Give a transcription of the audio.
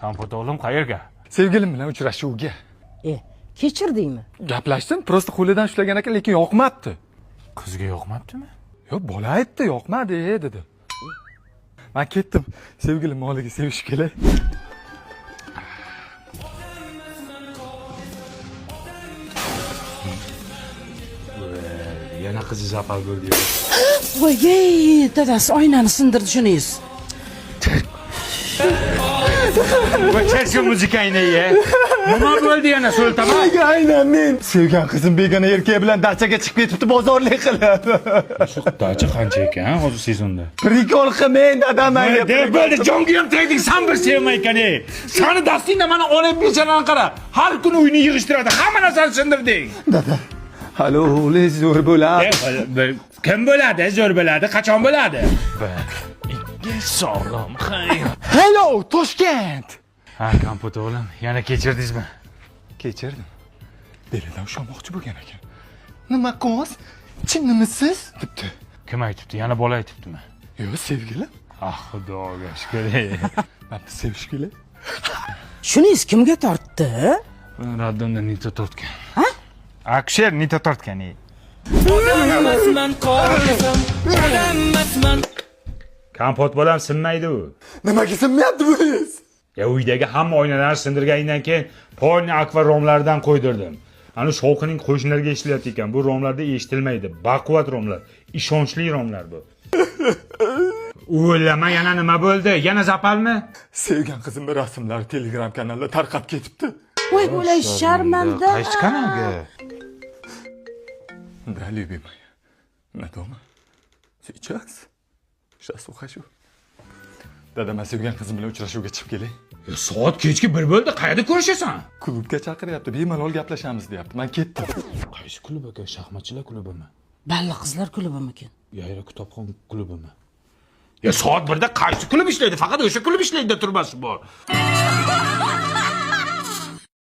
Kompot o'g'lim qayerga? Sevgilim bilan uchrashuvga. E, kechirdingmi? Gaplashdim, просто qo'lidan ushlagan ekan, lekin yoqmabdi. Qizga yoqmabdimi? Yo'q, bola aytdi, yoqmadi dedi. Men ketdim. Sevgilim oldiga sevishib kelay. Yana qizi zapal bo'ldi. Voy, ey, dadasi oynani sindirdi shuningiz. O'chir shu muzikangni ye. Nima bo'ldi yana so'ltama? Nega aynan men? Sevgan qizim begona erkak bilan dachaga chiqib ketibdi bozorlik qilib. Shu dacha qancha ekan hozir sezonda? Prikol qilmang dadam menga. Deb bo'ldi, jonga ham tegding, san bir sevmay ekan ey. Sani dastingda mana onam bechorani qara. Har kuni uyni yig'ishtiradi, hamma narsani sindirding. Dada. Hali o'g'li zo'r bo'ladi. Kim bo'ladi? Zo'r bo'ladi. Qachon bo'ladi? Bir, ikki, sog'lom hayot. Hello Toshkent. Ha, kompot o'g'lim, yana kechirdingizmi? Kechirdim. Belidan ushlamoqchi bo'lgan ekan. Nima qilyapsiz? Chinnimisiz? Debdi. Kim aytibdi? Yana bola aytibdimi? Yo'q, sevgilim. Ah, xudoga shukr. Man sevishib kelay. Shuningiz kimga tortdi? Raddonda nita tortgan. Ha? Aksher nita tortgan ey. Kompot bolam sinmaydi u. Nimaga sinmayapti buningiz? Ya uydagi hamma oynalarni sindirganingdan keyin polni akva romlardan qo'ydirdim. Ani shovqining qo'shnilarga eshitilyapti ekan. Bu romlarda eshitilmaydi. Baquvvat romlar, ishonchli romlar bu. O'ylama yana nima bo'ldi? Yana zapalmi? Sevgan qizimni rasmlari Telegram kanalda tarqab ketibdi. Voy, bo'lay sharmanda. Qaysi kanalga? Да, любимая. На дома. Сейчас. Сейчас ухожу. Dada, men sevgan qizim bilan uchrashuvga chiqib kelay. Ya soat kechki 1 bo'ldi. Qayerda ko'rishasan? Klubga chaqiryapti, bemalol gaplashamiz deyapti. Men ketdim. Qaysi klub aka? Shaxmatchilar klubimi? Balla qizlar klubimikin? Yayra kitobxon klubimi? Ya soat 1da qaysi klub ishlaydi? Faqat o'sha klub ishlaydi turmasi bor.